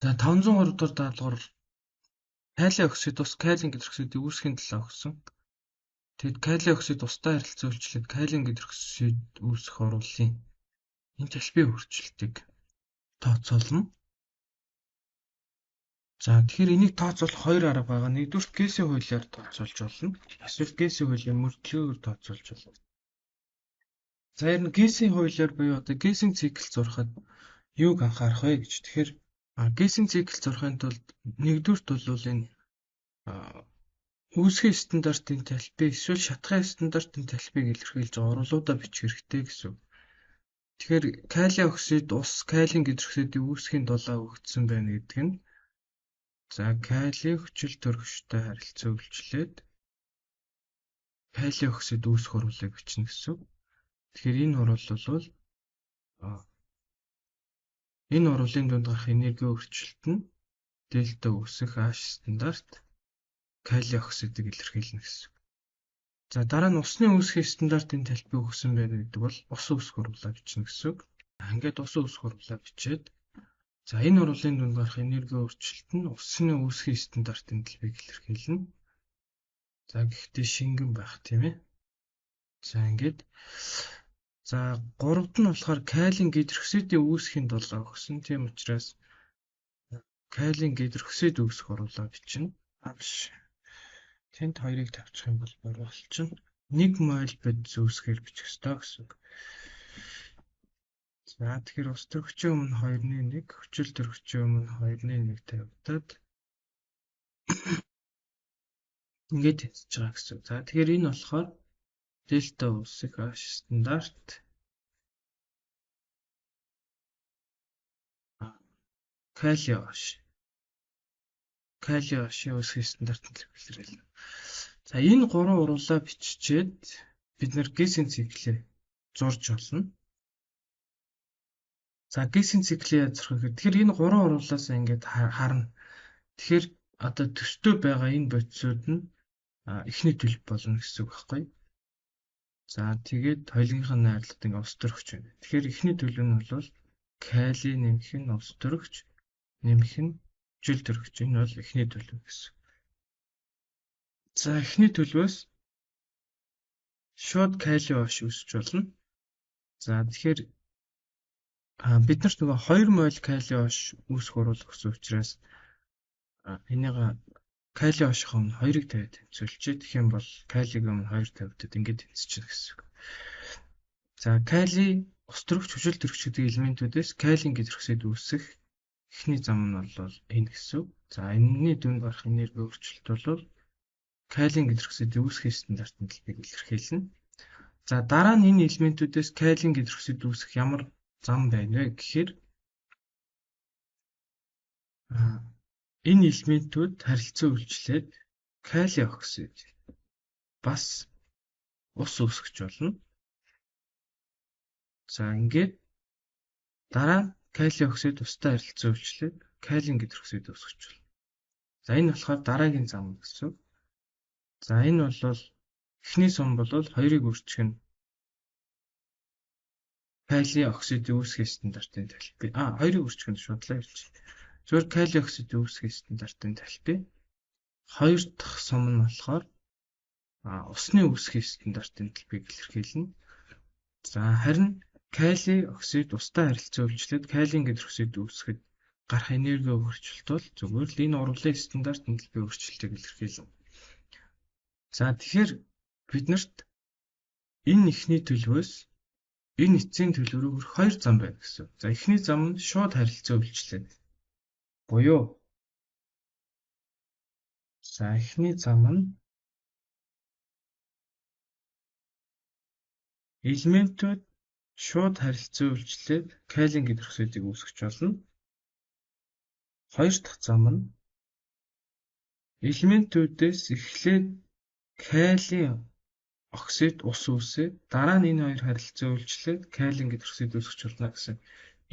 За 503 дугаар даалгавар калий оксид ус калийн гидроксидыг үүсгэхийн төлөө өгсөн. Тэгэд калий оксид устай харилцан үйлчлээд калийн гидроксид үүсэх оруулалтын энтальпи өөрчлөлтийг тооцоолно. За тэгэхээр энийг тооцоолох хоёр арга байгаа. Нэгдүгээрт Гессийн хуулиар тооцоолж болно. Эсвэл Гессийн хуулийн мөрдлөгөөр тооцоолж болно. За ер нь Гессийн хуулиар буюу одоо Гессийн цикл зурхад юуг анхаарах вэ гэж. Тэгэхээр Гессийн цикл зурхын тулд нэгдүгээрт бол энэ үүсгийн стандартын энтальпи эсвэл шатахын стандартын энтальпийг илэрхийлж байгаа оруулуудаа бичих хэрэгтэй гэсэн үг. Тэгэхээр калий оксид ус калийн гидроксидын үүсгийн дулаа өгөгдсөн байна гэдэг нь за кали хүчил төрөгчтэй харилцан үйлчлээд калий оксид үүсэх уруулыг бичнэ гэсэн үг. Тэгэхээр энэ уруул бол энэ уруулын дунд гарах энерги өөрчлөлт нь дельта үүсэх H стандарт калий оксидыг илэрхийлнэ гэсэн. За дараа нь усны үүсгийн стандартын энтальпи өгсөн байна гэдэг бол ус үүсэх уруулаа бичнэ гэсэн үг. Ингээд ус үүсэх уруулаа бичээд за энэ уруулын дунд гарах энерги өөрчлөлт нь усны үүсгийн стандартын энтальпийг илэрхийлнэ. За гэхдээ шингэн байх тийм ээ. За ингээд за гуравд нь болохоор калийн гидроксидын үүсгийн дулаа өгсөн. Тийм учраас калийн гидроксид үүсэх уруулаа бичнэ. Биш. Тэнд хоёрыг тавьчих юм бол буруу болчихно. 1 моль бодис үүсгэхээр бичих ёстой гэсэн үг. За тэгэхээр ус төрөгчийн өмнө 2-ны 1, хүчил төрөгчийн өмнө 2-ны 1 тавигдаад ингээд тэнцэж байгаа гэсэн үг. За тэгэхээр энэ болохоор дельта үүсэх H стандарт кали ош. Кали ошийн үүсгийн стандарт илэрхийлнэ. За энэ гурван уруулаа биччихэд бид нэр Гессийн циклээ зурж болно. За Гессийн циклээ яаж зурх вэ гэхээр тэгэхээр энэ гурван уруулаас ингээд харна. Тэгэхээр одоо төстэй байгаа энэ бодисууд нь эхний төлөв болно гэсэн үг байхгүй. За тэгээд хоёулынх нь найрлалт ингээд ус төрөгч байна. Тэгэхээр эхний төлөв нь бол кали нэмэх нь ус төрөгч нэмэх нь хүчил төрөгч. Энэ бол эхний төлөв гэсэн. За эхний төлөвөөс шууд кали ош үүсэж болно. За тэгэхээр бид нарт нөгөө 2 моль кали ош үүсэх уруул өгсөн учраас энийг кали оших өмнө 2-ыг тавиад тэнцвүүлчихье. Тэгэх юм бол калигийн өмнө 2 тавигдаад ингээд тэнцчихнэ гэсэн үг. За кали ус төрөгч, хүчил төрөгч гэдэг элементүүдээс калийн гидроксид үүсэх эхний зам нь бол энэ гэсэн үг. За энэний дүнд гарах энерги өөрчлөлт бол калийн гидроксидын үүсгийн стандарт энтальпийг илэрхийлнэ. За дараа нь энэ элементүүдээс калийн гидроксид үүсэх ямар зам байна вэ гэхээр энэ элементүүд харилцан үйлчлээд калий оксид бас ус үүсгэж болно. За ингээд дараа нь калий оксид устай харилцан үйлчлээд калийн гидроксид үүсгэж болно. За энэ болохоор дараагийн зам гэсэн үг. За энэ бол эхний сум бол хоёрыг үржих нь калий оксидын үүсгийн стандартын энтальпи. Хоёрыг үржих нь шуудлаа хэлж. Зүгээр калий оксидын үүсгийн стандартын энтальпи. Хоёр дахь сум нь болохоор усны үүсгийн стандартын энтальпийг илэрхийлнэ. За харин калий оксид устай харилцан үйлчлээд калийн гидроксид үүсгэхэд гарах энерги өөрчлөлт бол зүгээр л энэ уруулын стандарт энтальпи өөрчлөлтийг илэрхийлнэ. За тэгэхээр бид нарт энэ эхний төлөвөөс энэ эцсийн төлөв рүү хүрэх хоёр зам байна гэсэн. За эхний зам нь шууд харилцан үйлчлээд буюу за эхний зам нь элементүүд шууд харилцан үйлчлээд калийн гидроксидыг үүсгэж болно. Хоёр дахь зам нь элементүүдээс эхлээд калийн оксид ус үүсээд дараа нь энэ хоёр харилцан үйлчлээд калийн гидроксид үүсгэж болно гэсэн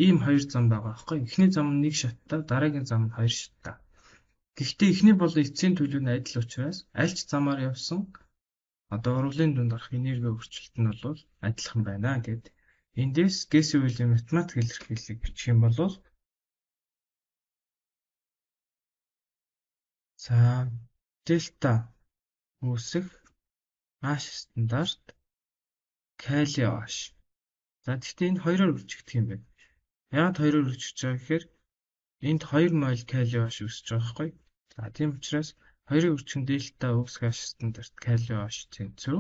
ийм хоёр зам байгаа байхгүй. Эхний зам нь нэг шаттай, дараагийн зам нь хоёр шаттай. Гэхдээ эхний болон эцсийн төлөв нь адил учраас аль ч замаар явсан одоо уруулын дунд гарах энерги өөрчлөлт нь бол адилхан байна гэд. Эндээс Гессийн хуулийн математик илэрхийллийг бичих юм бол За дельта үүсэх H стандарт кали OH. За гэхдээ энд хоёроор үржигдэх юм байна. Яагаад хоёроор үржигдэж байгаа гэхээр энд 2 моль кали OH үүсэж байгаа байхгүй. За тийм учраас хоёрын үржих нь дельта үүсэх H стандарт кали OH тэнцүү.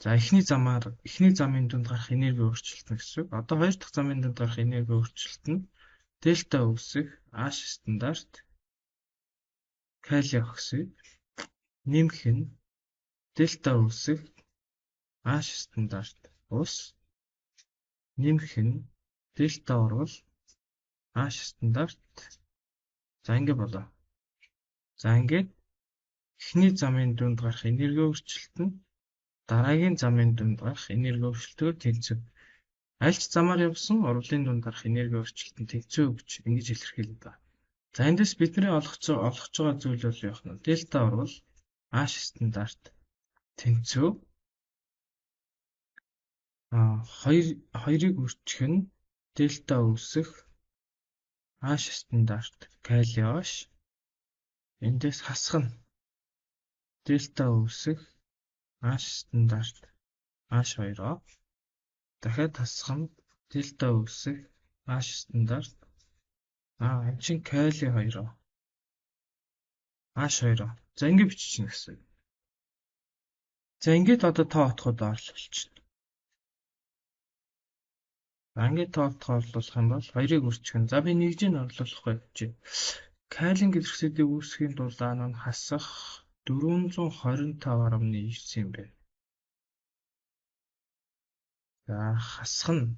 За эхний замаар эхний замын дүнд гарах энерги өөрчлөлт нь гэсэн үг. Одоо хоёр дахь замын дүнд гарах энерги өөрчлөлт нь дельта үүсэх H стандарт кали оксид нэмэх нь дельта үүсэх H стандарт ус нэмэх нь дельта урвал H стандарт. За ингэ болоо. За ингээд эхний замын дүнд гарах энерги өөрчлөлт нь дараагийн замын дүнд гарах энерги өөрчлөлтөөр тэнцв. Аль ч замаар явсан урвалын дүнд гарах энерги өөрчлөлт нь тэнцв гэж ингэж илэрхийлээд байна. За эндээс бидний олгож байгаа зүйл бол яах нь дельта урвал H стандарт тэнцв. Хоёрыг үржих нь дельта үүсэх H стандарт кали OH. Эндээс хасах нь дельта үүсэх H стандарт H2O. Дахиад хасах нь дельта үүсэх H стандарт энэ чинь кали 2O H2O. За ингэ биччихнэ гэсэн. За ингээд одоо тоо отгоод орлуулчихна. За ингээд тоо отгоо орлуулах юм бол хоёрыг үржих нь. За би нэгжийг орлуулахгүй гэж. Калийн гидроксидыг үүсгэхийн тулд нь хасах 425.9 юм байна. За хасах нь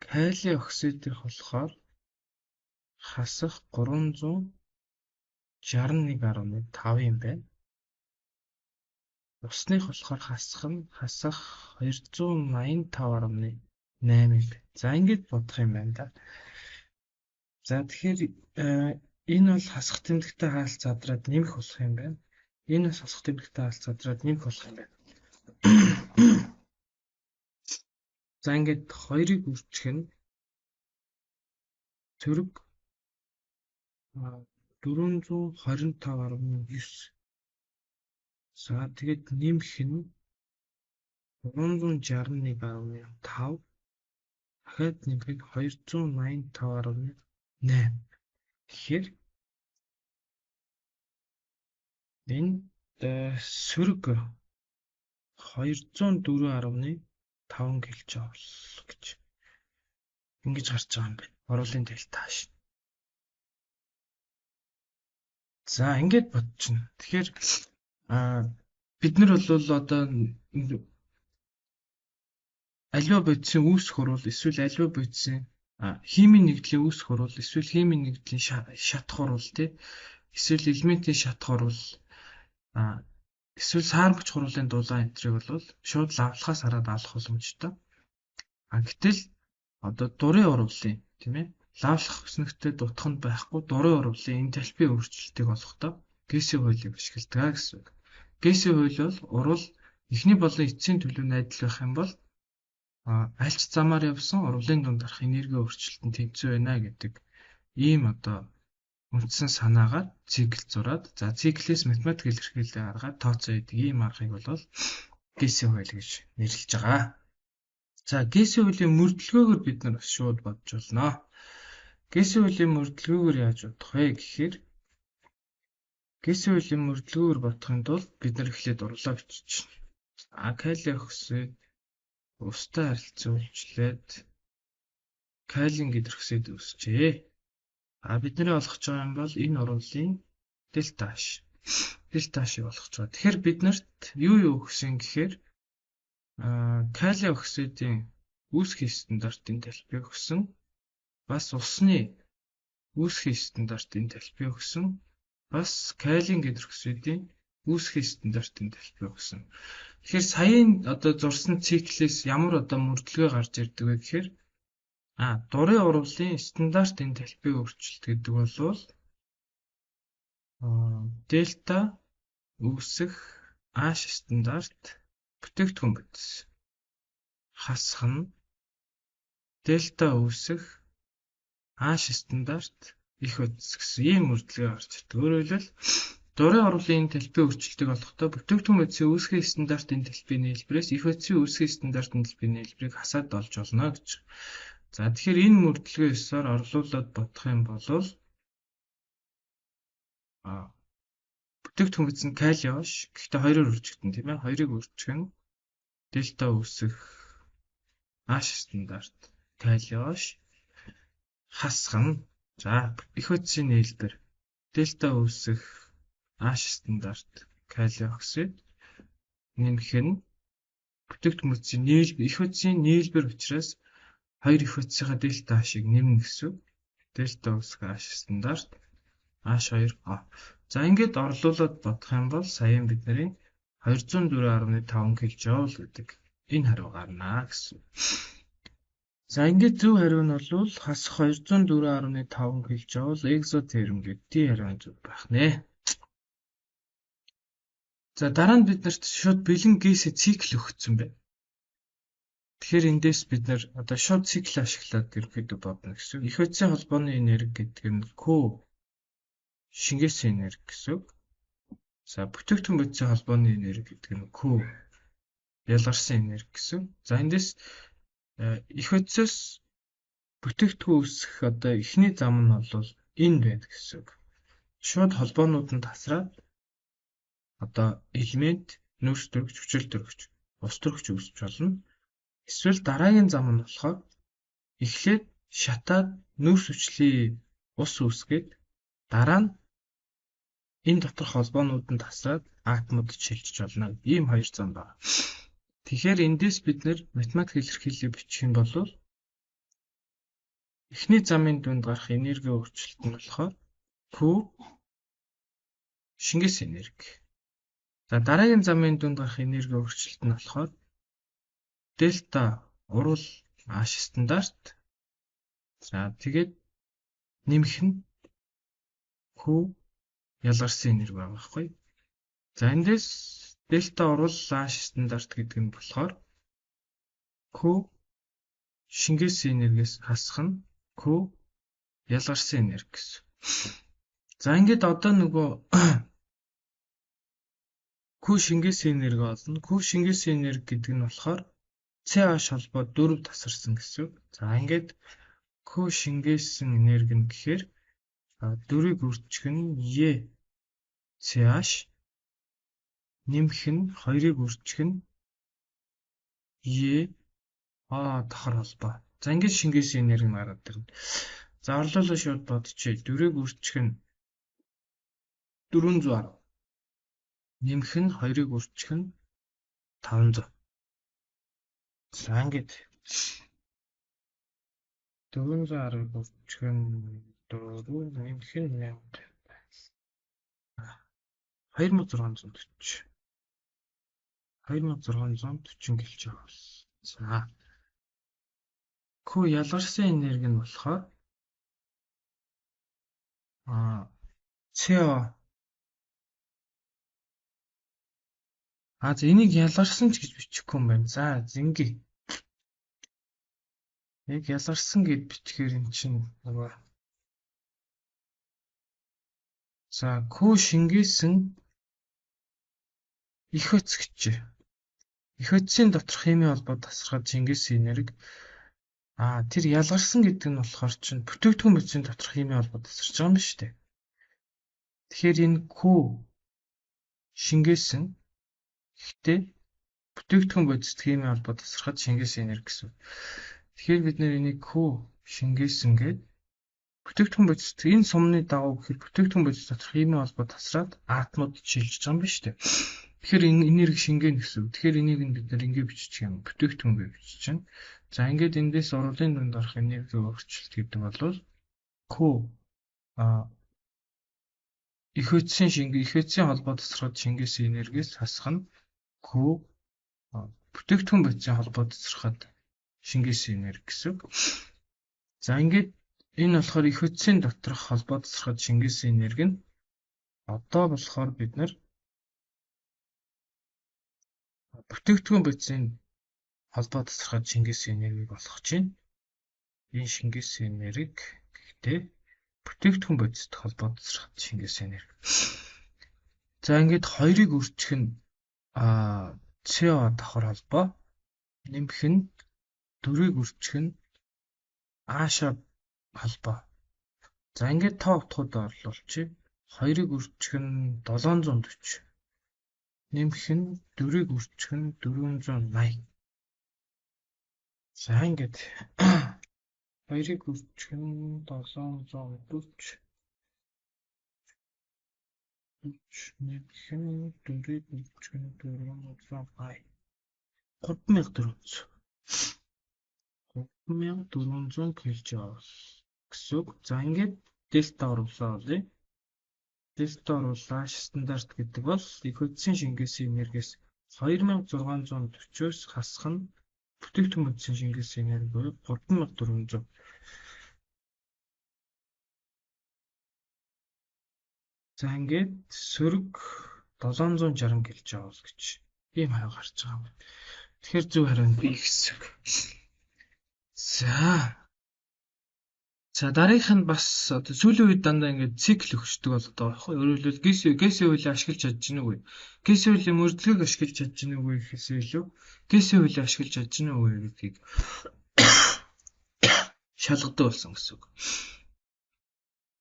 кали оксидыг болохоор хасах 361.5 юм байна. Усных болохоор хасах нь хасах 285.8 юм байна. За ингэж бодох юм байна да. За тэгэхээр энэ бол хасах тэмдэгтэй хаалт задраад нэмэх болох юм байна. Энэ бас хасах тэмдэгтэй хаалт задраад нэмэх болох юм байна. За ингээд хоёрыг үржих нь цөрөг 425.9. За тэгээд нэмэх нь 361.5. Дахиад нэмэх нь 285.8. Тэгэхээр энэ сөрөг 204.5 кJ гэж ингэж гарч байгаа юм байна. Оруулын дельта H. За ингээд бодчихно. Тэгэхээр бид нар бол одоо аливаа бодисын үүсэх урвал эсвэл аливаа бодисын химийн нэгдлийн үүсэх урвал эсвэл химийн нэгдлийн шатах урвал тий эсвэл элементийн шатах урвал эсвэл саармагч хурлын дулаан энтрийг бол шууд лавлахаас хараад алах боломжтой. Гэтэл одоо дурын урвалын тийм ээ лавлах өснөгтэй дутах нь байхгүй дурын урвалын энтальпи өөрчлөлтийг олохдоо Гесси хуулийг ашигладаг гэсэн үг. Гесси хууль бол урвал эхний болон эцсийн төлөв нь адил байх юм бол аль ч замаар явсан урвалын дунд гарах энерги өөрчлөлт нь тэнцүү байна гэдэг ийм одоо үндсэн санаагаар цикл зураад за циклээс математик илэрхийлэлээ гаргаад тооцоо хийдэг ийм аргыг бол Гесси хууль гэж нэрлэж байгаа. За Гесси хуулийн мөрдлөгөөр бид нар бас шууд бодж болно. Гесси хуулийн мөрдлөгөөр яаж бодох вэ гэхээр Гесси хуулийн мөрдлөгөөр бодохын тулд бид нар эхлээд урлаа биччихнэ. Кали оксид устай харилцуулчлаад калийн гидроксид үүсжээ. Бидний олгож байгаа юм бол энэ уруулын дельта H. Дельта H-ыг олгож байгаа. Тэгэхээр бид нарт юу юу өгсөн гэхээр кали оксидын үүсгэхийн стандартын талбай өгсөн. Бас усны үүсгэхийн стандартын талбай өгсөн. Бас калийн гидроксидын үүсгэхийн стандартын талбай өгсөн. Тэгэхээр саяын одоо зурсан циклээс ямар одоо мөрдлөгөө гарч ирдэг вэ гэхээр дурын урвалын стандарт энтальпи өөрчлөлт гэдэг бол дельта үүсэх H стандарт бүтээгдэхүүн бодис хасах нь дельта үүсэх H стандарт Их бодис гэсэн ийм мөрдлөгөө гарч ирдэг. Өөрөөр хэлбэл дурын оруулын энтальпийн өөрчлөлтийг олохдоо бүтээгдэхүүн бодисын үүсгэхийн стандарт энтальпийн нийлбэрээс эх бодисын үүсгэхийн стандарт энтальпийн нийлбэрийг хасаад олж олно гэж. За тэгэхээр энэ мөрдлөгөө ёсоор орлуулад бодох юм бол бүтээгдэхүүн бодис нь кали OH, гэхдээ хоёроор үржигдэн, тийм ээ. Хоёрыг үржих нь дельта үүсэх H стандарт кали OH хасах нь, за, эх бодисын нийлбэр дельта үүсэх H стандарт кали оксид нэмэх нь бүтээгдэхүүн бодисын нийлбэр, эх бодисын нийлбэр учраас хоёр эх бодисынхаа дельта H-ыг нэмнэ гэсэн үг. Дельта үүсэх H стандарт H2O. За ингээд орлуулад бодох юм бол саяын бидний 204.5 кЖ гэдэг энэ хариу гарна гэсэн. За ингээд зөв хариу нь бол хасах 204.5 кЖ экзотерм гэдэг Т хариу зөв байх нэ. За дараа нь бид нарт шууд бэлэн ГС цикл өгсөн байна. Тэгэхээр эндээс бид нар одоо шууд цикл ашиглаад ерөнхийдөө бодно гэсэн. Эх бодисын холбооны энерги гэдэг нь Q шингээсэн энерги гэсэн үг. За бүтээгдэхүүн бодисын холбооны энерги гэдэг нь Q ялгарсан энерги гэсэн. За эндээс эх бодисоос бүтээгдэхүүн үүсгэх одоо эхний зам нь бол энэ байна гэсэн үг. Шууд холбоонууд нь тасраад одоо элемент, нүүрс төрөгч, хүчил төрөгч, ус төрөгч үүсч болно. Эсвэл дараагийн зам нь болохоор эхлээд шатаад нүүрс хүчлийн ус үүсгээд дараа нь энэ доторх холбоонууд нь тасраад атомууд шилжиж болно. Ийм хоёр зам байна. Тэгэхээр эндээс бид нэр математик илэрхийллийг бичих юм бол эхний замын дүнд гарах энергийн өөрчлөлт нь болохоор Q шингэс энерги. За дараагийн замын дүнд гарах энергийн өөрчлөлт нь болохоор дельта урвал H стандарт. За тэгээд нэмэх нь Q ялгарсан энерги байгаа байхгүй. За эндээс дельта урвал H стандарт гэдэг нь болохоор Q шингээсэн энергиэс хасах нь Q ялгарсан энерги гэсэн. За ингээд одоо нөгөө Q шингээсэн энерги олно. Q шингээсэн энерги гэдэг нь болохоор CH холбоо 4 тасарсан гэсэн. За ингээд Q шингээсэн энерги нь гэхээр 4-ийг үржих нь E CH нэмэх нь 2-ыг үржих нь E А давхар холбоо. За ингээд шингээсэн энерги нь гараад ирнэ. За орлуулаа шууд бодчихъя. 4-ийг үржих нь 410. Нэмэх нь 2-ыг үржих нь 500. За ингээд 410-ыг үржих нь 4 нэмэх нь 8. 2640. 2640 гэлж байгаа. За. Q ялгарсан энерги нь болохоор CO за энийг ялгарсан ч гэж бичихгүй юм байна. За зинги. Яг ялгарсан гэд бичгээр эн чинь нөгөө за Q шингээсэн эх бодис гэжээ. Эх бодисын доторх химийн холбоо тасархад шингээсэн энерги тэр ялгарсан гэдэг нь болохоор чинь бүтээгдэхүүн бодисын доторх химийн холбоо тасарч байгаа юм шүү дээ. Тэгэхээр энэ Q шингээсэн гэхдээ бүтээгдэхүүн бодист химийн холбоо тасархад шингээсэн энерги гэсэн. Тэгэхээр бид нэр энийг Q шингээсэн гээд бүтээгдэхүүн бодист энэ сумны дагуу гэхээр бүтээгдэхүүн бодис доторх химийн холбоо тасраад атомууд шилжиж байгаа юм байна шүү дээ. Тэгэхээр энэ энерги шингээнэ гэсэн. Тэгэхээр энийг нь бид нэр ингэ биччих юм. Бүтээгдэхүүн гэж биччихнэ. За ингээд эндээс уруулын дунд орох энергийн өөрчлөлт гэдэг бол Q эх бодисын шингээ эх бодисын холбоо тасрахад шингээсэн энергиэс хасах нь Q бүтээгдэхүүн бодисын холбоо тасрахад шингээсэн энерги гэсэн. За ингээд энэ болохоор эх бодисын доторх холбоо тасрахад шингээсэн энерги нь одоо болохоор бид нар бүтээгдэхүүн бодисын холбоо тасархад шингээсэн энергийг олох чинь. Энэ шингээсэн энерги гэхдээ Бүтээгдэхүүн бодистой холбоо шингээсэн энерги. За ингээд 2-ыг үржих нь CO давхар холбоо, нэмэх нь 4-ыг үржих нь H холбоо. За ингээд тоо утгуудаа орлуулчих. 2-ыг үржих нь 740. Нэмэх нь 4-ыг үржих нь 480. За ингээд 2-ыг үржих нь 740. Нэмэх нь 4-ыг үржих нь 480. 3400. 3400 кJ гэсэн үг. За ингээд дельта оруулаа олъё. Дельта оруулаа стандарт гэдэг бол их хөдсөн шингээсэн энергиэс 2640-оос хасах нь бүтээгдэхүүн бодисын шингээсэн энерги буюу 3400. За ингээд сөрөг 760 кJ гэж ийм хариу гарч байгаа юм. Тэгэхээр зөв хариу нь B гэсэн үг. За. За дараагийнх нь бас одоо сүүлийн үед дандаа ингээд цикл өгчдөг болоод байгаа байхгүй юу? Өөрөөр хэлбэл Гесийн хуулийг ашиглаж чадж гэнэ үгүй. Гесийн хуулийн мөрдлөгийг ашиглаж чадж гэнэ үгүй гэхээс илүү Гесийн хуулийг ашиглаж чадж гэнэ үгүй гэдгийг шалгадаг болсон гэсэн үг.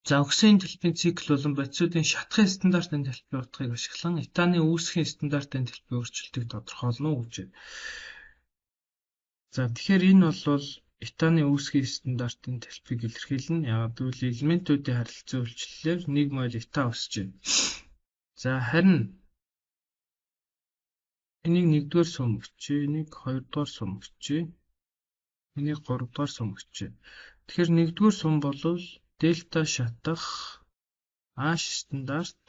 За өгсөн энтальпийн цикл болон бодисуудын шатахын стандарт энтальпийн утгыг ашиглан этаны үүсгэхийн стандарт энтальпийн өөрчлөлтийг тодорхойлно уу гэж. За тэгэхээр энэ бол этаны үүсгэхийн стандартын энтальпийг илэрхийлнэ. Яагаад гэвэл элементүүдийн харилцан үйлчлэлээр 1 моль эта өсөж байна. За харин энийг 1-р сум өчье, энийг 2-р сум өчье, энийг 3-р сум өчье. Тэгэхээр 1-р сум бол дельта шатах H стандарт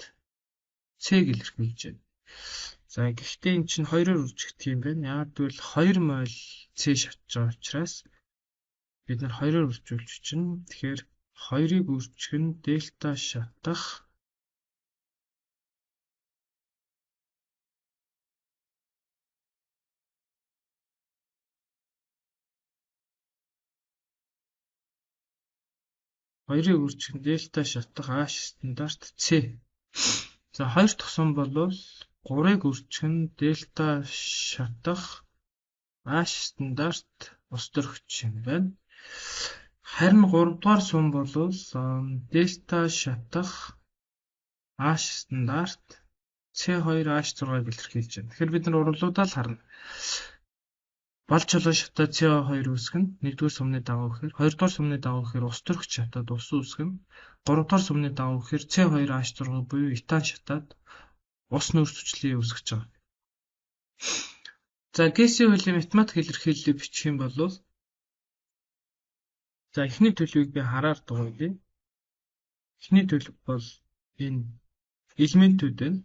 C-г илэрхийлж байна. За гэхдээ эн чинь 2-оор үржигдэх юм байна. Яагаад гэвэл 2 моль C шатж байгаа учраас бид нар 2-оор үржүүлж чинь. Тэгэхээр 2-ыг үржих нь дельта шатах 2-ыг үржих нь дельта шатах H стандарт C. За 2 дахь сум бол 3-ыг үржих нь дельта шатах H стандарт ус төрөгч юм байна. Харин 3 дугаар сум бол дельта шатах H стандарт C2H6-ыг илэрхийлж байна. Тэгэхээр бид нар урлуудаа л харна. Бал чулуу шатаад CO2 үүсгэн 1-р сумны дагуу гэхээр 2-р сумны дагуу гэхээр ус төрөгч шатаад ус үүсгэн 3-р сумны дагуу гэхээр C2H6 буюу этан шатаад ус нүүрс хүчлээ үүсгэж байгаа. За Гесийн хуулийн математик илэрхийллийг бичих юм бол за эхний төлөвийг би хараар дугуйлъя. Эхний төлөв бол энэ элементүүд байна.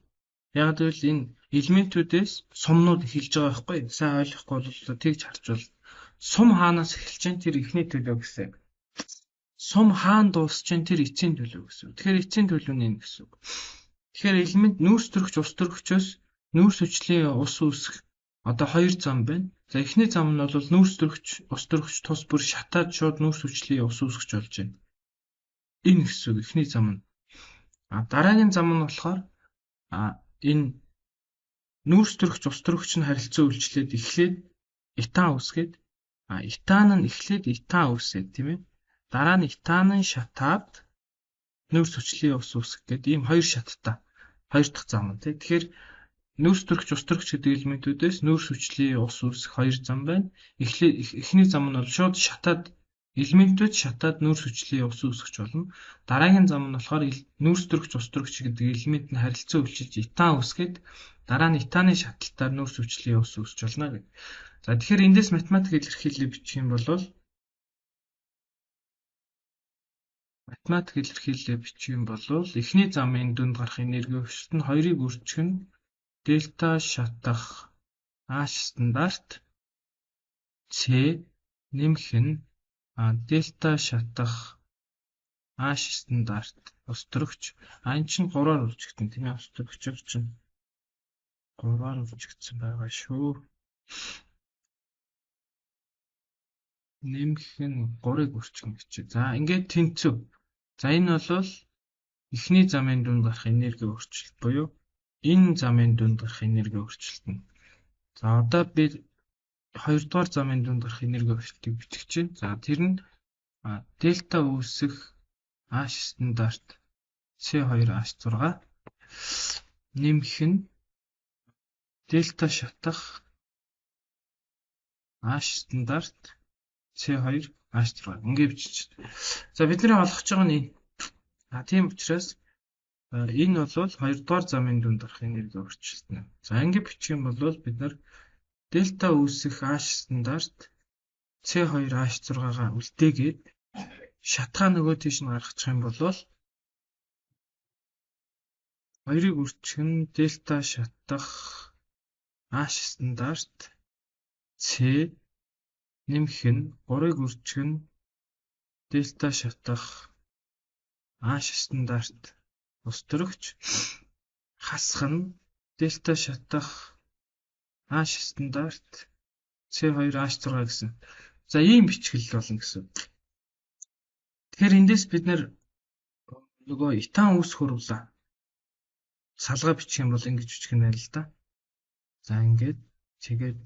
Яг гэвэл энэ элементүүдээс сумнууд эхэлж байгаа байхгүй юу? Сайн ойлгохгүй бол тэгж харж бол сум хаанаас эхэлж чинь тэр эхний төлөв гэсэн. Сум хаан дуусч чинь тэр эцсийн төлөв гэсэн. Тэгэхээр эцсийн төлөв нь энэ гэсэн үг. Тэгэхээр элемент нүүрс төрөгч ус төрөгчөөс нүүрс хүчлийн ус үүсэх одоо хоёр зам байна. За эхний зам нь бол нүүрс төрөгч ус төрөгч тус бүр шатаад шууд нүүрс хүчлийн ус үүсгэж болж байна. Энэ гэсэн үг эхний зам нь. А дараагийн зам нь болохоор энэ нүүрс төрөгч ус төрөгч нь харилцан үйлчлээд эхлээд этан үүсгээд этан нь эхлээд этан үүсээд тийм ээ. Дараа нь этан нь шатаад нүүрс хүчлийн ус үүсгэх гэдэг ийм хоёр шаттай. Хоёр дахь зам нь тий. Тэгэхээр нүүрс төрөгч ус төрөгч гэдэг элементүүдээс нүүрс хүчлийн ус үүсэх хоёр зам байна. Эхний зам нь бол шууд шатаад элементүүд шатаад нүүрс хүчлийн ус үүсгэж болно. Дараагийн зам нь болохоор нүүрс төрөгч ус төрөгч гэдэг элемент нь харилцан үйлчилж этан үүсгээд дараа нь этаны шатлалтаар нүүрс хүчлийн ус үүсэж болно гэх. За тэгэхээр эндээс математик илэрхийллийг бичих юм бол математик илэрхийллээ бичих юм бол эхний замын дүнд гарах энерги өсөлт нь 2-ыг үржих нь дельта шатах H стандарт C нэмэх нь дельта шатах H стандарт ус төрөгч. Энэ чинь 3-аар үржигдэн тийм ээ. Ус төрөгчөөр чинь 3-аар үржигдсэн байгаа шүү. Нэмэх нь 3-ыг үржих гэж. За ингээд тэнцв. За энэ бол эхний замын дунд гарах энерги өөрчлөлт буюу энэ замын дунд гарах энерги өөрчлөлт нь. За одоо би хоёрдугаар замын дунд гарах энерги өөрчлөлтийг бичих чинь. За тэр нь дельта үүсэх H стандарт C2H6 нэмэх нь дельта шатах H стандарт C2H6 ингэ бичиж. За бидний олгож байгаа нь энэ. А тийм учраас энэ бол хоёрдугаар замын дунд гарах энерги өөрчлөлт нь. За ингэ бичих юм бол бид нар дельта үүсэх H стандарт C2H6-гаа үлдээгээд шатгаа нөгөө тийш нь гаргачих юм бол хоёрыг үрчих нь дельта шатах H стандарт C нэмэх нь 3-ыг үрчих нь дельта шатах H стандарт ус төрөгч хасах нь дельта шатах H стандарт C2H6 гэсэн. За ийм бичгэл болно гэсэн. Тэгэхээр эндээс бид нэр нөгөө этан үүсэх урвлаа салгаа бичих юм бол ингэж бичих нь байна л да. За ингээд тэгээд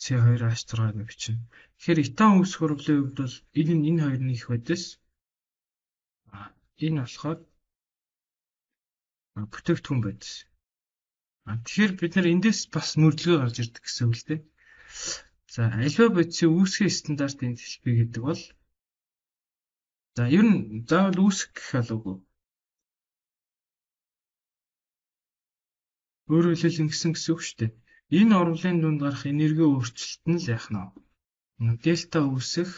C2H6 гэж бичнэ. Тэгэхээр этан үүсэх урвлын хувьд бол энэ хоёр нь их байдас. Энэ болохоор бүтээгдэхүүн байдас. Тэгэхээр бид нар эндээс бас мөрдлөгөө гарч ирдэг гэсэн үг л дээ. За альва бодисын үүсгийн стандартын дэлбий гэдэг бол за ер нь заавал үүсэх гэх алуугүй. Өөрөөр хэлбэл ингэсэн гэсэн үг шүү дээ. Энэ урвлын дунд гарах энерги өөрчлөлт нь л яах нь вэ? Дельта үүсэх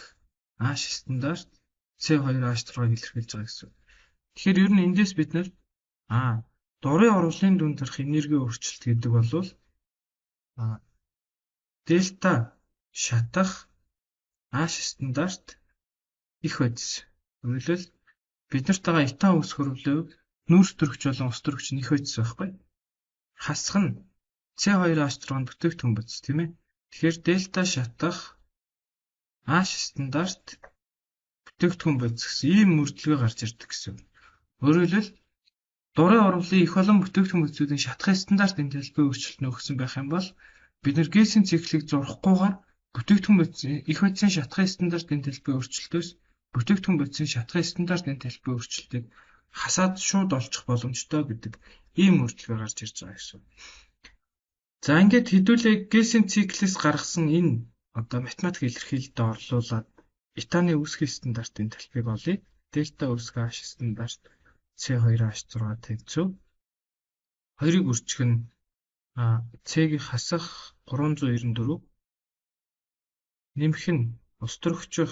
H стандарт C2H6-ыг илэрхийлж байгаа гэсэн үг. Тэгэхээр ер нь эндээс бид нар дурын урвлын дунд гарах энерги өөрчлөлт гэдэг бол дельта шатах H стандарт их бодис. Өөрөөр хэлбэл биднэрт байгаа этан үүсэх урвлын хувьд нүүрс төрөгч болон ус төрөгч нь их бодис байхгүй. Хасах нь C2H6 нь бүтээгдэхүүн бодис тийм ээ. Тэгэхээр дельта шатах H стандарт бүтээгдэхүүн бодис гэсэн ийм мөрдлөгөө гарч ирдэг гэсэн. Өөрөөр хэлбэл дурын урвлын их олон бүтээгдэхүүн бодисуудын шатахын стандарт энтальпийн өөрчлөлт нь өгсөн байх юм бол бид нар Гессийн циклийг зурахгүйгээр бүтээгдэхүүн бодисын их бодисын шатахын стандарт энтальпийн өөрчлөлтөөс бүтээгдэхүүн бодисын шатахын стандарт энтальпийн өөрчлөлтийг хасаад шууд олчих боломжтой гэдэг ийм мөрдлөгөө гарч ирж байгаа гэсэн. За ингээд хэдүүлээ Гессийн циклээс гаргасан энэ одоо математик илэрхийлэлд орлуулад этаны үүсгэх стандартын талбайг олъё. Дельта үүсгэх H стандарт C2H6 тэнцүү. Хоёрыг үрчих нь C-ийг хасах 394 нэмэх нь ус төрөгчөх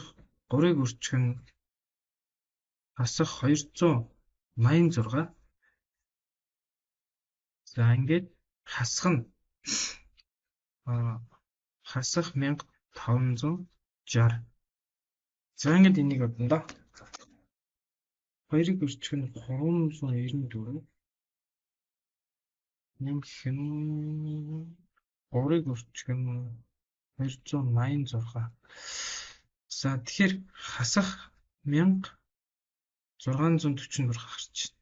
3-ыг үрчих нь хасах 286. За ингээд хасах нь хасах 1560. За ингээд энийг бодно доо. Хоёрыг үрчих нь 394 нэмэх нь 3-ыг үрчих нь 286. За тэгэхээр хасах 1644 гарч байна.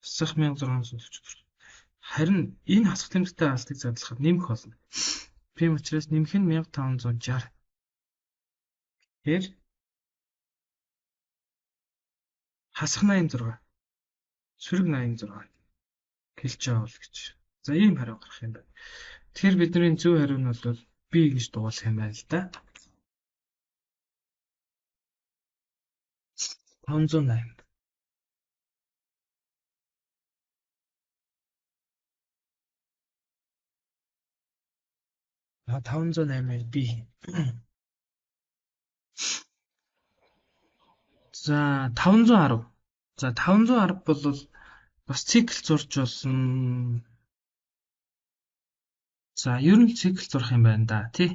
Хасах 1644. Харин энэ хасах тэмдэгтэй хаалтыг задлахад нэмэх болно. Тийм учраас нэмэх нь 1560. Тэгэхээр хасах 86. Сөрөг 86 килжаул гэж. За ийм хариу гарах юм байна. Тэгэхээр бидний зөв хариу нь бол B гэж дуулах юм байна л да. 508. А 508-ээр B. За 510. За 510 бол бас цикл зурж болсон. За ер нь цикл зурх юм байна да тий.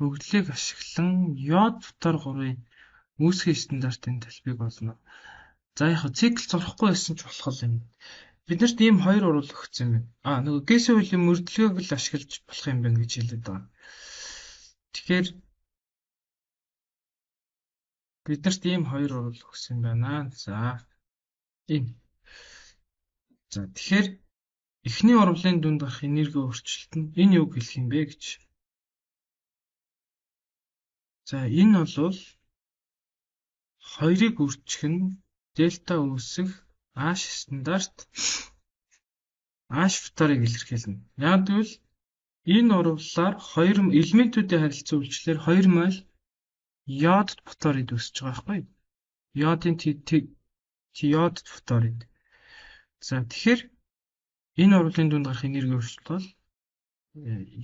Өгдлийг ашиглан йод фтор 3-ын үүсгэн стандартын талбайг олно. За яг цикл зурхгүй байсан ч болох юм. Биднэрт ийм хоёр уруул өгсөн юм байна. Нөгөө Гесийн хуулийн мөрдлөгөөг л ашиглаж болох юм байна гэж хэлээд байгаа. Тэгэхээр Биднэрт ийм хоёр урвал өгсөн байна. За энэ. За тэгэхээр эхний урвалын дүнд гарах энерги өөрчлөлт нь энэ юу хэлэх юм бэ гэж. За энэ бол 2-ыг үржих нь дельта үүсэх H стандарт H фторыг илэрхийлнэ. Яг гэвэл энэ урвалаар хоёр элементүүдийн харилцан үйлчлэлээр 2 моль йод фторид үүсэж байгаа байхгүй юу? Йодын йод фторид. За тэгэхээр энэ урвалын дүнд гарах энерги өөрчлөлт бол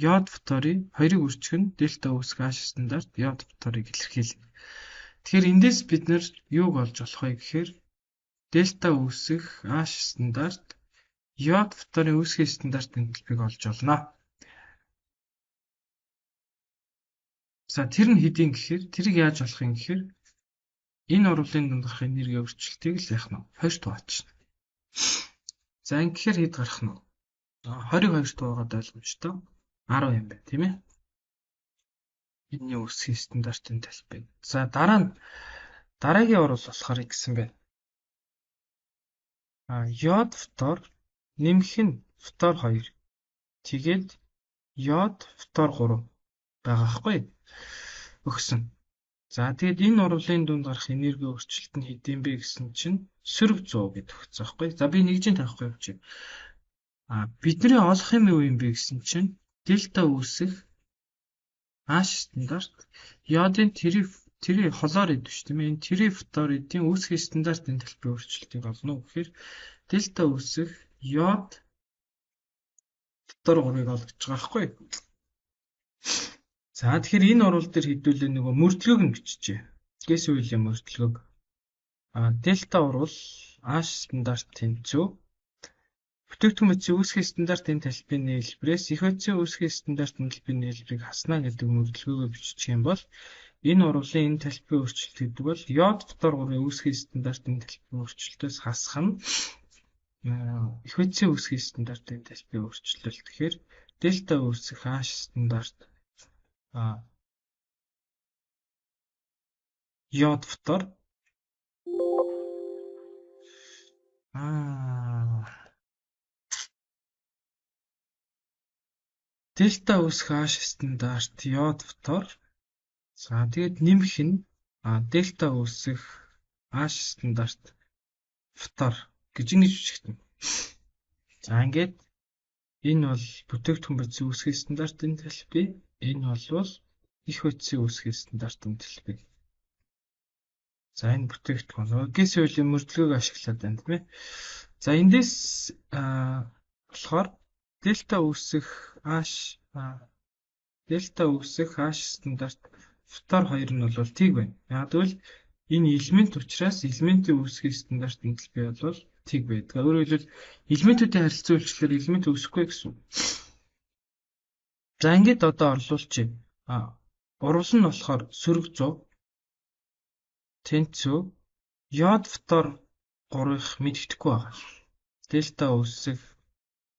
йод фторын 2-ыг үржих нь дельта үүсэх H стандарт йод фторыг илэрхийлнэ. Тэгэхээр эндээс бид нэр юуг олж болох вэ гэхээр дельта үүсэх H стандарт йод фторын үүсгийн стандартын төлбөрийг олж олно. За тэр нь хэдийн гэхээр тэрийг яаж олох юм гэхээр энэ урвалын дунд гарах энерги өөрчлөлтийг л яах нь 2 туваачна. За ингэхээр хэд гарах нь? 20-ыг 2 туваагаад ойлгомжтой 10 юм байна, тийм ээ. Энэний үүсгийн стандартын талбай. За дараа нь дараагийн урвал болохоор ингэсэн байна. Йод фтор нэмэх нь фтор 2. Тэгээд йод фтор 3 байгаа байхгүй өгсөн. За тэгээд энэ урвалын дунд гарах энерги өөрчлөлт нь хэд юм бэ гэсэн чинь сөрөг 100 гэдээ өгсөн байхгүй. За би нэгжийн тавихгүй явчих. Бидний олох юм юу юм бэ гэсэн чинь дельта үүсэх H стандарт йодын три хлорид биш тийм ээ. Энэ трифторидын үүсгийн стандартын талбай өөрчлөлтийг олно гэхээр дельта үүсэх йод фтор 3-ыг олгож байгаа байхгүй. За тэгэхээр энэ урвал дээр хэдүүлээ нөгөө мөрдлөгөөг нь биччихье. Гэс үеийн мөрдлөгөөг. Дельта урвал H стандарт тэнцүү бүтээгдэхүүн бодисын үүсгийн стандартын талбайн нийлбэрээс эх бодисын үүсгийн стандартын талбайн нийлбэрийг хасна гэдэг мөрдлөгөөгөө биччих юм бол энэ урвалын энэ талбайн өөрчлөлт гэдэг бол йод фтор 3-ын үүсгийн стандартын талбайн өөрчлөлтөөс хасах нь эх бодисын үүсгийн стандартын талбайн өөрчлөлт. Тэгэхээр дельта үүсэх H стандарт йод фтор дельта үүсэх H стандарт йод фтор. За тэгээд нэмэх нь дельта үүсэх H стандарт фтор гэж ингэж бичигдэнэ. За ингээд энэ бол бүтээгдэхүүн бодисын үүсгийн стандартын талбай, энэ бол эх бодисын үүсгийн стандартын талбай. За энэ бүтээгдэхүүн гэс үеийн мөрдлөгөөг ашиглаад байна тийм ээ. За эндээс болохоор дельта үүсэх H дельта үүсэх H стандарт фтор 2 нь бол тэг байна. Яг гэвэл энэ элемент учраас элементийн үүсгийн стандартын талбай бол тэг байдаг. Өөрөөр хэлбэл элементүүдийн харилцан үйлчлэлээр элемент үүсэхгүй гэсэн үг. За ингээд одоо орлуулчих. Урвал нь болохоор сөрөг 100 тэнцүү йод фтор 3-ых мэддэхгүй байгаа. Дельта үүсэх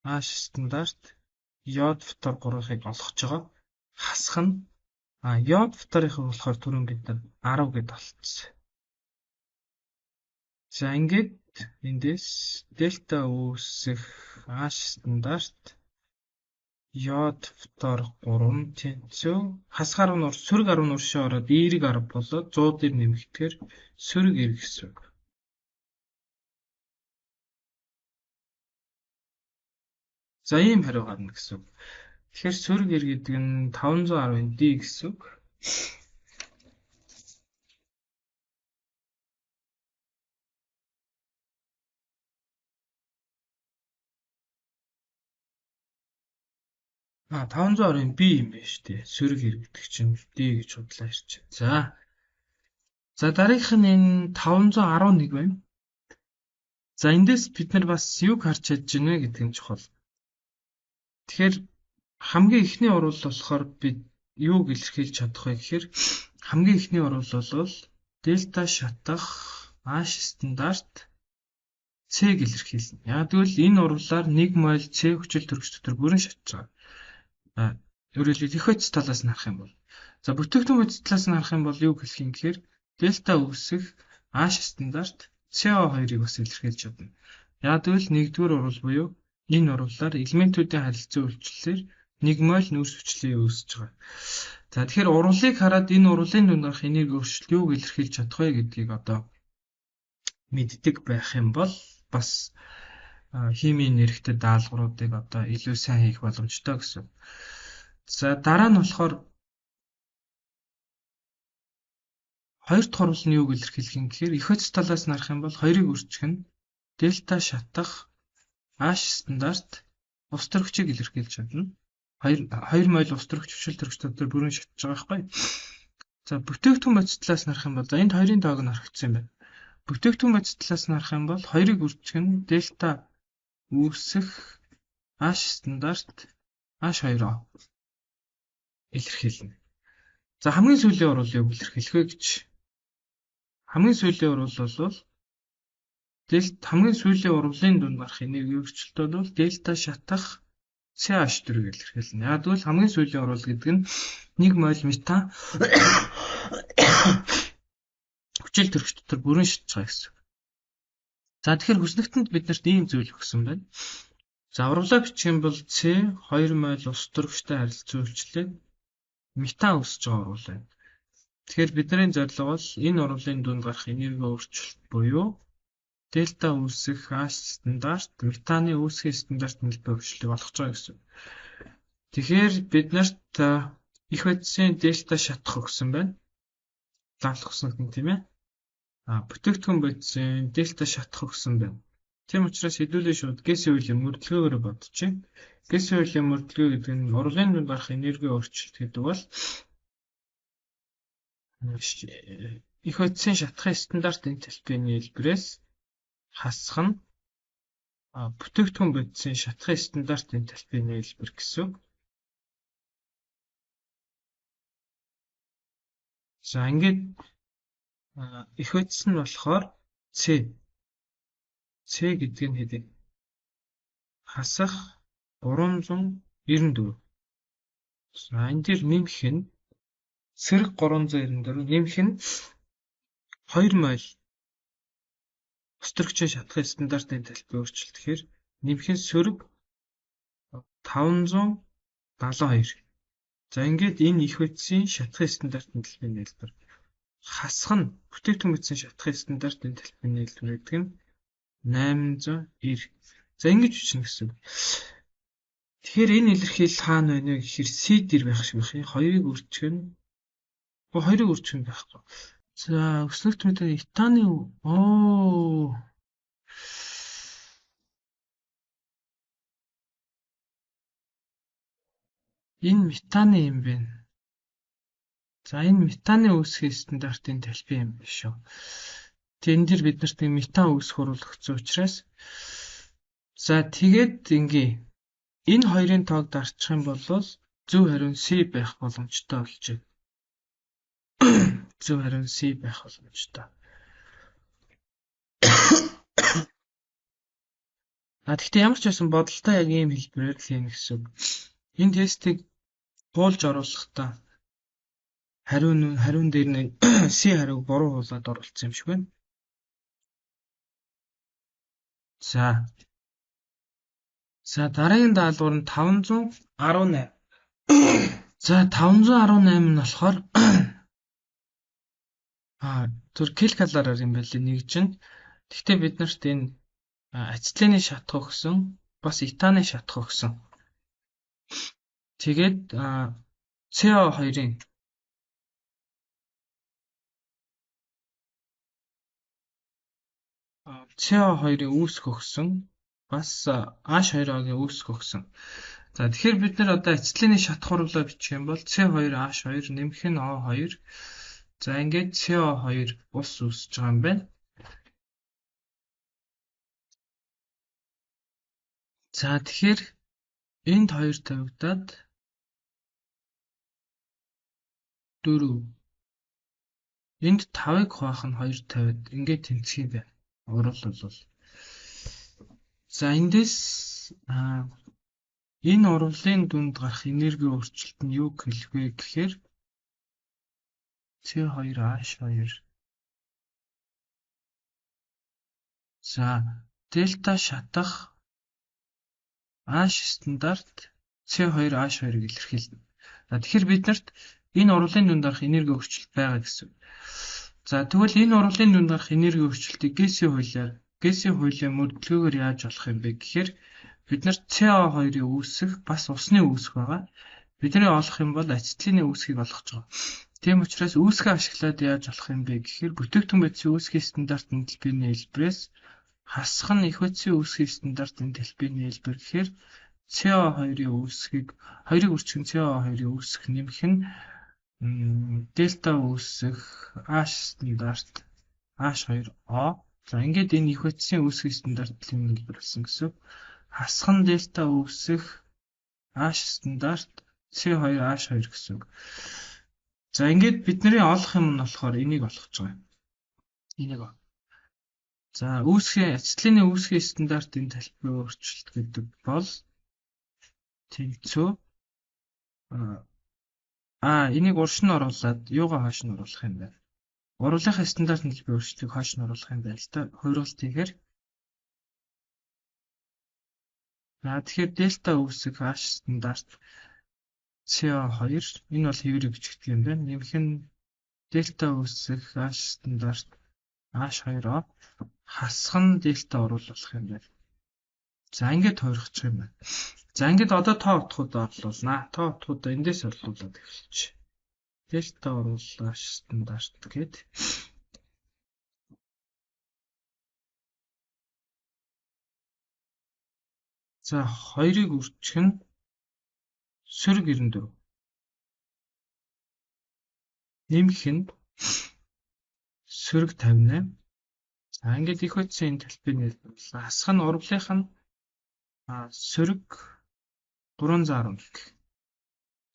H стандарт йод фтор 3-ыг олгож байгаа. Хасах нь йод фторынхыг болохоор түрүүн бид нар 10 гэд олцсон. За ингээд эндээс дельта үүсэх H стандарт йод фтор 3 тэнцүү хасах 10 нур сөрөг 10 нуршаа ороод эерэг 10 болоод 100 дээр нэмэгдэхээр сөрөг 90 гэсэн үг. За ийм хариу гарна гэсэн үг. Тэгэхээр сөрөг 90 гэдэг нь 510 D гэсэн үг. А 510 B юм байна шүү дээ. Сөрөг 90 гэдэг чинь D гэж худлаа ирж байна. За. За дараагийнх нь энэ 511 байна. За эндээс бид нар бас юг харж чадж байна вэ гэдэг нь чухал. Тэгэхээр хамгийн эхний урвал болохоор бид юуг илэрхийлж чадах вэ гэхээр хамгийн эхний урвал бол дельта шатах H стандарт C-г илэрхийлнэ. Яг гэвэл энэ урвалаар 1 моль C хүчил төрөгч дотор бүрэн шатж байгаа. Өөрөөр хэлбэл эх бодис талаас нь харах юм бол. За бүтээгдэхүүн бодис талаас нь харах юм бол юу хэлэх юм гэхээр Дельта үүсэх H стандарт CO2-ыг бас илэрхийлж чадна. Яг гэвэл нэгдүгээр урвал буюу энэ урвалаар элементүүдийн харилцан үйлчлэлээр 1 моль нүүрс хүчлээ үүсэж байгаа. За тэгэхээр урвалыг хараад энэ урвалын дунд гарах энерги өөрчлөлт юуг илэрхийлж чадах вэ гэдгийг одоо мэддэг байх юм бол бас химийн нэрхтээ даалгавруудыг одоо илүү сайн хийх боломжтой гэсэн. За дараа нь болохоор хоёр дахь урвал нь юуг илэрхийлэх юм гэхээр эх хөц талаас нь харах юм бол хоёрыг үржих нь дельта шатах H стандарт ус төрөгчийг илэрхийлж чадна. 2 моль ус төрөгч хүчил төрөгч дотор бүрэн шатж байгаа байхгүй. За бүтээгдэхүүн бодис талаас нь харах юм бол за энд хоёрын тоог нь харагдсан юм байна. Бүтээгдэхүүн бодис талаас нь харах юм бол хоёрыг үржих нь дельта үүсэх H стандарт H2O илэрхийлнэ. За хамгийн сүүлийн урвал юуг илэрхийлэх вэ гэж. Хамгийн сүүлийн урвал бол дельта хамгийн сүүлийн урвалын дунд гарах энерги өөрчлөлт бол дельта шатах CH4-ийг илэрхийлнэ. Яг гэвэл хамгийн сүүлийн урвал гэдэг нь 1 моль метан хүчил төрөгч дотор бүрэн шатж байгаа гэсэн. За тэгэхээр хүснэгтэнд биднэрт ийм зүйл өгсөн байна. За урвалаа бичих юм бол C 2 моль ус төрөгчтэй харилцан үйлчлээд метан үүсэж байгаа урвал байна. Тэгэхээр бидний зорилго бол энэ урвалын дунд гарах энерги өөрчлөлт буюу дельта үүсэх H стандарт метаны үүсгийн стандарт нэлбэ өөрчлөлтийг олгож байгаа гэсэн. Тэгэхээр бид нарт их бодисын дельта шатах өгсөн байна. Лавлах өгсөн гэх юм тийм ээ. Бүтээгдэхүүн бодисын дельта шатах өгсөн байна. Тийм учраас хэдүүлээ шууд гэсийн үеийн мөрдлөгөөр бодчих. Гэсийн үеийн мөрдлөгөө гэдэг нь урвалын дунд гарах энерги өөрчлөлт гэдэг бол их бодисын шатахын стандарт энтальпийн нийлбэрээс хасах нь бүтээгдэхүүн бодисын шатахын стандарт энтальпийн нийлбэр гэсэн. За ингээд их бодис нь болохоор C. C гэдэг нь хэд вэ? Хасах 394. За энэ дээр нэмэх нь сэрэг 394 нэмэх нь 2 моль ус төрөгчийн шатахын стандартын энтальпи өөрчлөлт гэхээр нэмэх нь сөрөг 572. За ингээд энэ их бодисын шатахын стандарт энтальпийн нийлбэр хасах нь бүтээгдэхүүн бодисын шатахын стандарт энтальпийн нийлбэр гэдэг нь 890. За ингэж бичнэ гэсэн үг. Тэгэхээр энэ илэрхийлэл хаана байна вэ гэхээр C дээр байх шиг байх юм. Хоёрыг үржих нь хоёрыг үржих нь байхгүй. За өснөгт мэдээ этаны энэ метаны юм байна. За энэ метаны үүсгийн стандартын талбай юм биш үү. Тэн дээр бид нарт метан үүсэх урвал өгсөн учраас за тэгээд ингээ энэ хоёрын тоог дарчих юм бол зөв хариу нь C байх боломжтой болж байна. Зөв хариу нь C байх боломжтой. А тэгтээ ямар ч байсан бодолтой яг ийм хэлбэрээр л хийнэ гэсэн үг. Энэ тестийг хуулж оруулахдаа хариун дээр нь C хариуг буруу хуулаад оруулсан юм шиг байна. За. За дараагийн даалгавар нь 518. За 518 нь болохоор түр килкалаараар юм байлээ нэг чинь. Гэхдээ бид нарт энэ ацетилений шатах өгсөн, бас этаны шатах өгсөн. Тэгээд CO2-ын CO2-ын үүсэх өгсөн, бас H2O-гийн үүсэх өгсөн. За тэгэхээр бид нар одоо ацетилений шатах урвалаа бичих юм бол C2H2 нэмэх нь O2. За ингээд CO2 ус үүсэж байгаа юм байна. За тэгэхээр энд 2 тавигдаад 4. Энд 5-ыг хуваах нь 2 тавиад ингээд тэнцэх юм байна. Урвал бол. За эндээс энэ урвалын дүнд гарах энерги өөрчлөлт нь юу хэлэх вэ гэхээр C2H2 За дельта шатах H стандарт C2H2-ыг илэрхийлнэ. За тэгэхээр бид нарт энэ урлын дүнд гарах энерги өөрчлөлт байгаа гэсэн. За тэгвэл энэ урлын дүнд гарах энерги өөрчлөлтийг Гессийн хуулиар, Гессийн хуулийн мөрдлөгөөр яаж олох юм бэ гэхээр бид нар CO2-ын үүсэх бас усны үүсэх байгаа. Бидний олох юм бол ацетилений үүсхийг олох гэж байгаа. Тийм учраас үүсгээ ашиглаад яаж олох юм бэ гэхээр бүтээгдэхүүн бодисын үүсгийн стандарт энтальпийн хэлбэрээс хасах нь их бодисын үүсгийн стандарт энтальпийн хэлбэр гэхээр CO2-ын үүсхийг 2-ыг үржих нь CO2-ын үүсэх нэмэх нь дельта үүсэх H стандарт H2O. За ингээд энэ их бодисын үүсгийн стандарт хэлбэр болсон гэсэн. Хасах нь дельта үүсэх H стандарт C2H2 гэсэн үг. За ингээд бидний олох юм нь болохоор энийг олох гэж байгаа юм. Энийг. За үүсгийн ацетилений үүсгийн стандарт энтальпийн өөрчлөлт гэдэг бол тэнцүү энийг урш нь оруулаад юугаа хойш нь оруулах юм бэ? Уруулынхаа стандарт энтальпийн өөрчлөлтийг хойш нь оруулах юм байна л да. Хувиргалт хийхээр. За тэгэхээр дельта үүсэх H стандарт CO2 энэ бол хэвээр бичигдэх юм байна. Нэмэх нь дельта үүсэх H стандарт H2O хасах нь дельта оруулах юм байна. За ингээд хувиргачих юм байна. За ингээд одоо тоо утгуудаа орлуулнаа. Тоо утгуудаа эндээс орлуулад эхэлчих. Дельта оруулах H стандарт гээд за 2-ыг үржих нь сөрөг 94. Нэмэх нь сөрөг 58. За ингээд их бодисын энтальпийн хэлбэр. Хасах нь урвлынх нь сөрөг 311.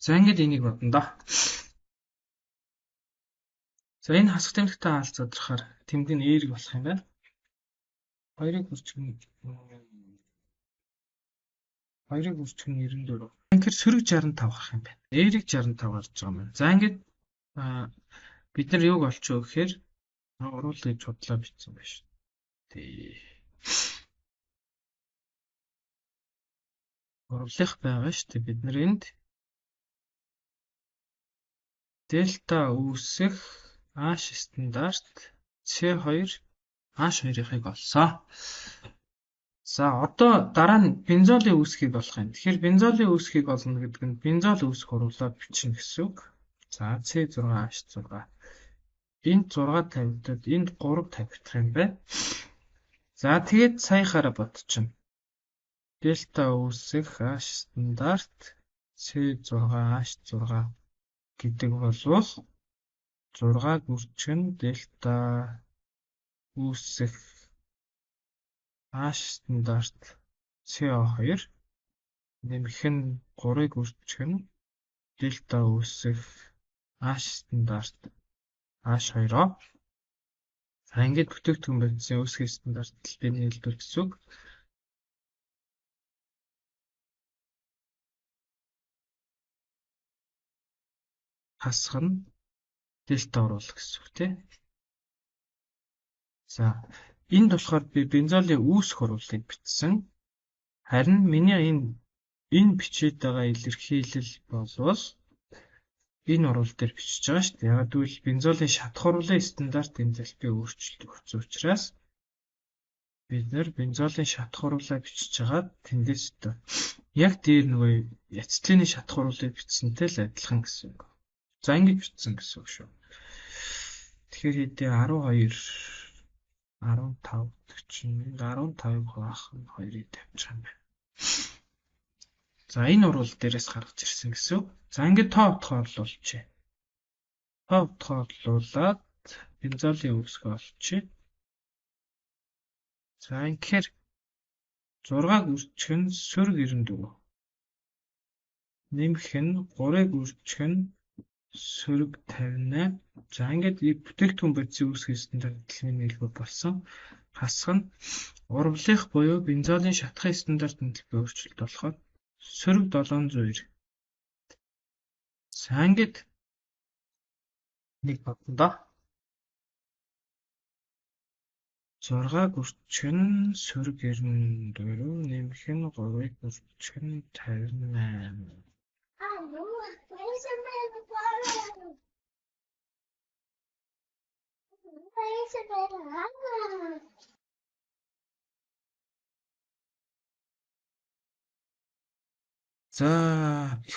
За ингээд энийг бодно доо. За энэ хасах тэмдэгтэй хаалт задрахаар тэмдэг нь эерэг болох юм байна. 2-ыг үржих нь 2-ыг үржих нь 94. Тэгэхээр сөрөг 65 гарах юм байна. Эерэг 65 гарч байгаа юм байна. За ингээд бид нар юуг олчих вэ гэхээр уруул гэж худлаа бичсэн байна шүү дээ. Уруулах байгаа шүү дээ. Бид нар энд дельта үүсэх H стандарт C2 H2-ыг олсоо. За одоо дараа нь бензолын үүсхийг олох юм. Тэгэхээр бензолын үүсхийг олно гэдэг нь бензол үүсэх уруулаа бичнэ гэсэн үг. За C6H6. Энд 6 тавигдаад энд 3 тавигдах юм байна. За тэгээд саяхаараа бодчихно. Дельта үүсэх H стандарт C6H6 гэдэг болвол 6 гүрчих нь дельта үүсэх H стандарт CO2 нэмэх нь 3-ыг үржих нь дельта үүсэх H стандарт H2O. За ингээд бүтээгдэхүүн бодисын үүсгийн стандарт энтальпийн хэлбэр гэсэн үг. Хасах нь дельта оруулах гэсэн үг тийм. За энд болохоор би бензолын үүсэх уруулыг бичсэн. Харин миний энэ бичээд байгаа илэрхийлэл болвол энэ уруул дээр бичиж байгаа шүү дээ. Яг гэвэл бензолын шатах уруулын стандарт энтальпийн өөрчлөлт өгсөн учраас бид нар бензолын шатах уруулаа бичиж байгаа тэндээс одоо яг дээр нөгөө ацетилений шатах уруулыг бичсэнтэй л адилхан гэсэн үг. За ингэж бичсэн гэсэн үг шүү. Тэгэхээр хэдий 12 15 гэдэг чинь 15-ыг хуваах нь 2-ыг тавьчих юм байна. За энэ уруул дээрээс гаргаж ирсэн гэсэн үг. За ингээд тоо утгаа орлуулчихъя. Тоо утгаа орлуулад бензолын үүсгээ олчихъя. За ингэхээр 6-аг үржих нь сөрөг 94. Нэмэх нь 3-ыг үржих нь сөрөг 58. За ингээд бүтээгдэхүүн бодисын үүсгийн стандарт энтальпийн хэлбэр болсон. Хасах нь урвлынх буюу бензолын шатахын стандарт энтальпийн өөрчлөлт болохоор сөрөг 790. За ингээд нэг бодно доо. 6 гүрчих нь сөрөг 94 нэмэх нь 3-ыг гүрчих нь 58. За их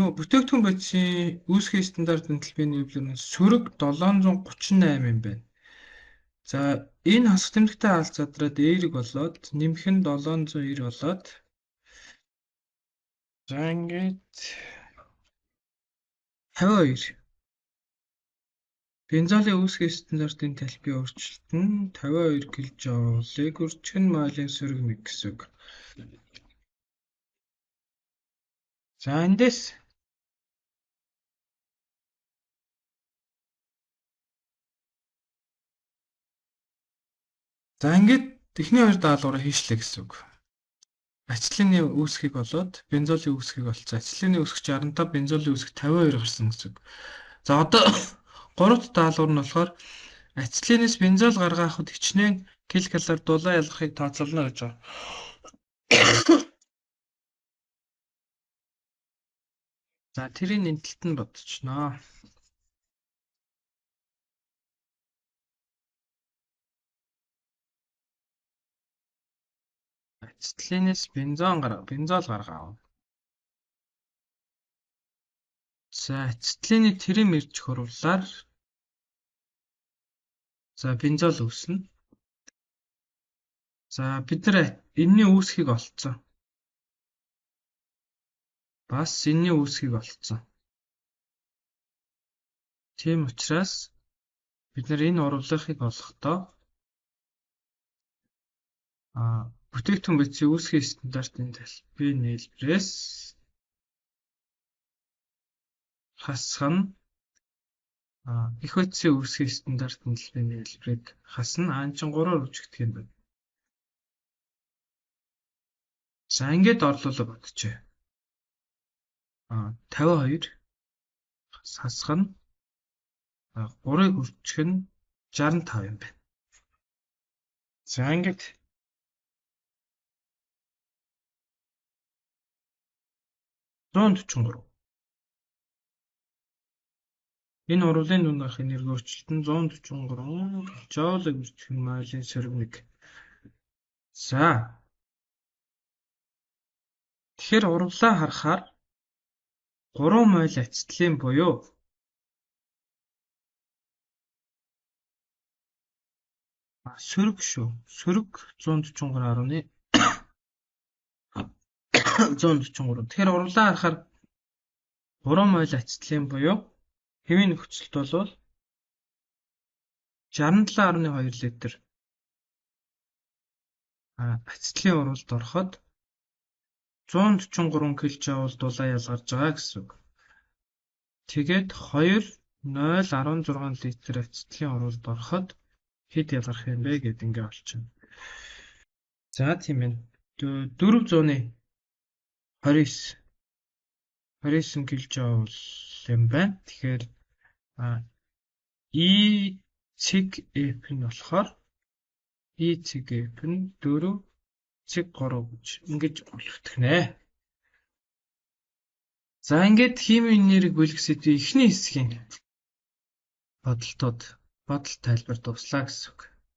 юу бүтээгдэхүүн бодисын үүсгэхийн стандарт энтальпийн нийлбэр нь сөрөг 738 юм байна. За энэ хасах тэмдэгтэй хаалт задраад эерэг болоод нэмэх нь 790 болоод за ингээд 52. Бензолын үүсгэхийн стандартын энтальпийн өөрчлөлт нь 52 кЖ-ыг үржих нь молын сөрөг 1 гэсэн үг. За эндээс за ингээд эхний хоёр даалгавраа хийшлээ гэсэн үг. Ацетилений үүсхийг болоод бензолын үүсхийг олцсон. Ацетилений үүсэх 65, бензолын үүсэх 52 гарсан гэсэн үг. За одоо гурав дахь даалгавар нь болохоор ацетиленээс бензол гаргахад хичнээн килокалори дулаан ялгархыг тооцоолно гэж байгаа. За тэрийн энтэлт нь бодчихноо. Ацетиленээс бензол гаргаа. За ацетилений тэрэм ирж хурлаар за бензол үүснэ. За бид нар энэний үүсхийг олцсон. Бас энэний үүсхийг олцсон. Тийм учраас бид нар энэ урлахыг олохдоо бүтээгдэхүүн бодисын үүсгэхийн стандартын энтальпийн нийлбэрээс хасах нь эх бодисын үүсгэхийн стандарт энтальпийн нийлбэрийг хасна. Аа чин 3-аар үржигдэх юм байна. За ингээд орлуулаа бодчихъя. 52 хасах нь 3-ыг үржих нь 65 юм байна. За ингээд 143. Энэ урлын дунд гарах энерги өөрчлөлт нь 143 кЖ-ыг үржих нь молын сөрөг 1. За. Тэгэхээр урлаа харахаар 3 моль ацетилен буюу сөрөг шүү. Сөрөг 143.143. Тэгэхээр урлаа харахаар 3 моль ацетилен буюу хэвийн нөхцөлд бол 67.2 литр ацетилийн уралд ороход 143 кЖ дулаан ялгарч байгаа гэсэн үг. Тэгээд 2.016 литр ацетилийн уралд ороход хэд ялгарх юм бэ гэд ингээ олчихно. За тийм ээ. 429 29 кЖ юм байна. Тэгэхээр E цэг F нь болохоор E цэг F нь 4.3 гэж ингэж олгох нэ. За ингээд химийн энерги бөлөх сэдвийн эхний хэсгийн бодолтууд бодол тайлбар дууслаа гэсэн үг.